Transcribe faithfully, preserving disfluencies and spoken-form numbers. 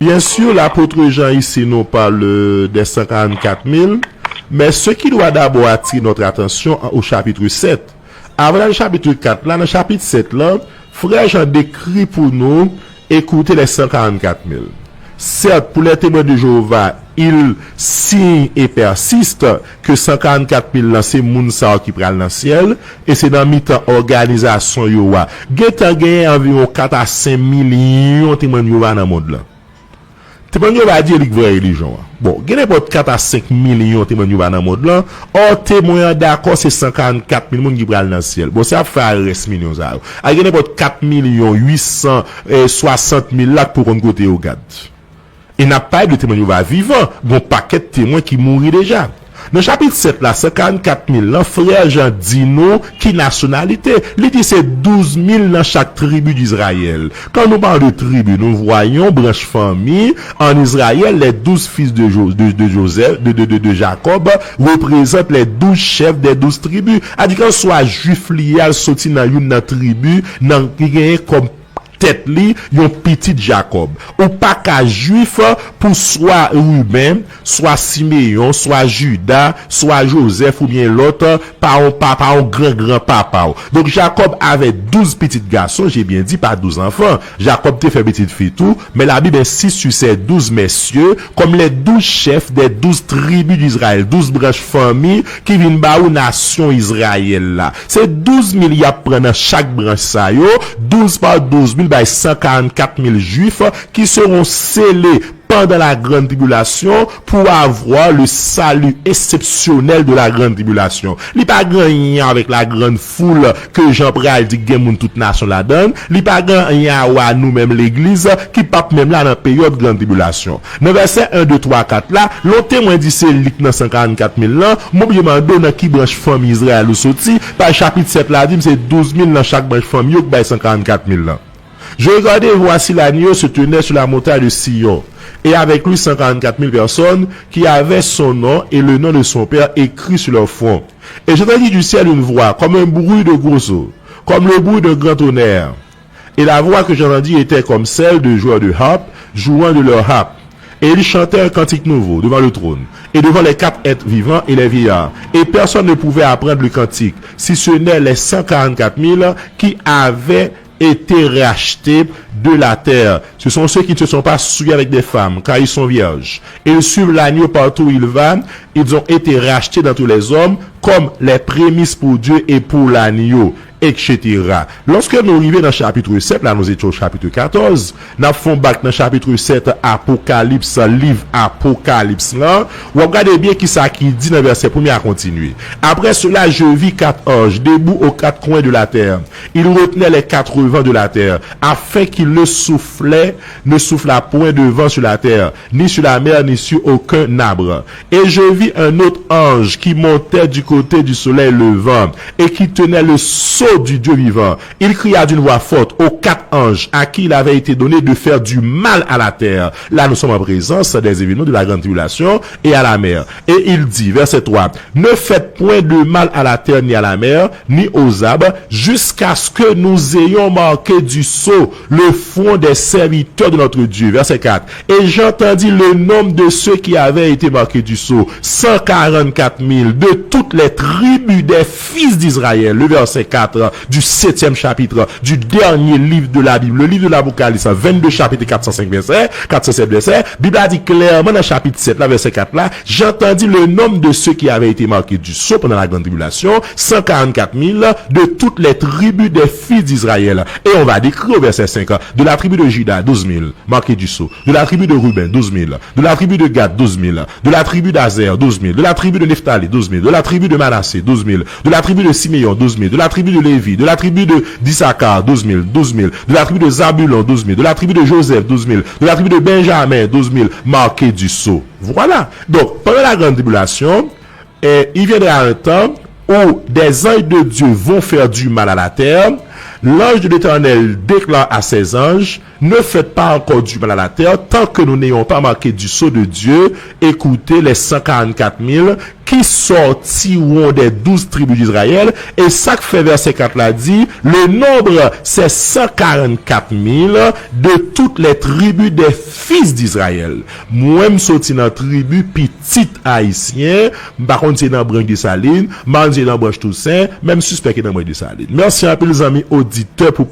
Bien sûr, l'apôtre Jean ici nous parle des cent quarante-quatre mille, mais ce qui doit d'abord attirer notre attention en- au chapitre sept. Avant le chapitre quatre, là, dans le chapitre sept, là, frère Jean décrit pour nous, écoutez les cent quarante-quatre mille. Certes, pour les témoins de Jéhovah, ils signent et persistent que cent quarante-quatre mille là, c'est moun sa yo ki pral dans ciel, et c'est dans mitan organisation yo a. Gentan genyen environ quatre à cinq millions témoins de Jéhovah dans le monde là. Temwen yo pa di li k vrè relijyon an. Bon, gen nenpòt kat a senk milyon temwen yo pa nan mond lan. Ò, temwen an dakò se san karannkat mil moun ki pral nan syèl. Bon, se ap fè a rès milyon sa yo. A gen nenpòt kat milyon uit san swasant mil la k poko konn kote yo gad. E n ap pale de temwen yo pa vivan. Gon pakèt temwen ki mouri deja. Nan chapit sèt la, san karannkat mil lan, frè Jan di nou ki nasyonalite. Li di se douz mil nan chak tribi d'Izrayèl. Quand nous parlons de tribu, nous voyons branche famille en Israël, les douze fils de, Jo- de, de Joseph, de, de, de, de Jacob, représentent les douze chefs des douze tribus. Adi kan swa jwif li al soti nan youn nan tribi nan ki genyen kòm tèt li yon pitit Jakòb. Ou pa ka jwif pou swa Riben, swa Simeyon, swa Jida, swa Jozèf oubyen lòt, pa yon pa, pa yon gran gran papa w. Donk Jakòb avè douz pitit gason, je byen di pa douz anfan. Jakòb te fè pitit fi tou, men Labib ensiste sur ces douze messieurs comme les douze chefs des douze tribus d'Israël, douz branch fanmi ki vin ba ou nasyon Izrayèl la. Se douz mil y ap pran nan chak branch sa yo, douz pa douz mil bay san karannkat mil jwif qui seront scellés pendant la grande tribulation pour avoir le salut exceptionnel de la grande tribulation. Li pa gen anyen avèk la grande foule ke Jan pral di gen moun tout nasyon ladan l. Li pa gen anyen a wè nou menm legliz ki p ap menm la nan peryòd grande tribulation. Nan vèsè en, de, twa, kat la, lè w temwen di se li k nan san karannkat mil lan, m oblije mande w nan ki branch fanmi Izrayèl ou soti, paj chapit sèt la di m se douz mil nan chak branch fanmi yo k bay san karannkat mil lan. Je regardai, et voici l'agneau se tenait sur la montagne de Sion, et avec lui cent quarante-quatre mille personnes qui avaient son nom et le nom de son père écrit sur leur front. Et j'entendis du ciel une voix comme un bruit de gros eaux, comme le bruit d'un grand tonnerre. Et la voix que j'entendis était comme celle de joueurs de harpe jouant de leur harpe. Et ils chantaient un cantique nouveau devant le trône, et devant les quatre êtres vivants et les vieillards. Et personne ne pouvait apprendre le cantique, si ce n'est les cent quarante-quatre mille qui avaient été rachetés de la terre. Ce sont ceux qui ne se sont pas souillés avec des femmes, car ils sont vierges. Et ils suivent l'agneau partout où il va. Ils ont été rachetés d'entre les hommes comme les prémices pour Dieu et pour l'agneau, et cetera. Lòske nou rive nan chapit sèt la, nous étions au chapitre quatorze, n ap fè yon bak nan chapit sèt Apokalips, liv Apokalips lan, w ap gade byen kisa ki di nan vèsè premye a kontinye. Après cela, je vis quatre anges debout aux quatre coins de la terre. Ils retenaient les quatre vents de la terre, afin qu'il ne soufflait, ne soufflât point de vent sur la terre, ni sur la mer, ni sur aucun arbre. Et je vis un autre ange qui montait du côté du soleil levant et qui tenait le sceau du Dieu vivant. Il cria d'une voix forte aux quatre anges à qui il avait été donné de faire du mal à la terre. Là, nous sommes en présence des événements de la grande tribulation et à la mer. Et il dit, verset trois, ne faites point de mal à la terre ni à la mer, ni aux arbres, jusqu'à ce que nous ayons marqué du sceau le front des serviteurs de notre Dieu. Verset quatre. Et j'entendis le nombre de ceux qui avaient été marqués du sceau, cent quarante-quatre mille de toutes les tribus des fils d'Israël. Le verset quatre du septième chapitre du dernier livre de la Bible, le livre de l'Apocalypse, vingt-deux chapitres, quatre cent cinq versets, quatre cent sept versets. Bib la di klèman nan chapit sèt la, vèsè kat la, j'entendis le nombre de ceux qui avaient été marqués du sceau pendant la grande tribulation, cent quarante-quatre mille de toutes les tribus des fils d'Israël. Et on va décrire au verset cinq, de la tribu de Juda, douze mille, marqués du sceau. De la tribu de Ruben, douze mille. De la tribu de Gad, douze mille. De la tribu d'Azer, douze mille. De la tribu de Neftali, douze mille. De la tribu de Manassé, douze mille. De la tribu de Siméon, douze mille. De la tribu de Lévi, de la tribu de d'Issachar, douze mille, douze mille. De la tribu de Zabulon, douze mille. De la tribu de Joseph, douze mille. De la tribu de Benjamin, douze mille. Marqués du sceau. Voilà. Donc, pendant la grande tribulation, et il viendra un temps où des anges de Dieu vont faire du mal à la terre. L'ange de l'Éternel déclare à ses anges, Ne faites pas encore du mal à la terre tant que nous n'ayons pas marqué du sceau de Dieu. Écoutez les cent quarante-quatre mille qui sortiront des douze tribus d'Israël. E sa k fè vèsè kat la di, le nombre, c'est cent quarante-quatre mille de toutes les tribus des fils d'Israël. Mwen, m soti nan tribi pitit ayisyen, m pa konn si se nan branch Desalin, m pa konn si se nan branch Tousen, men m sispèk se nan branch Desalin. Mèsi anpil, zanmi oditè, pou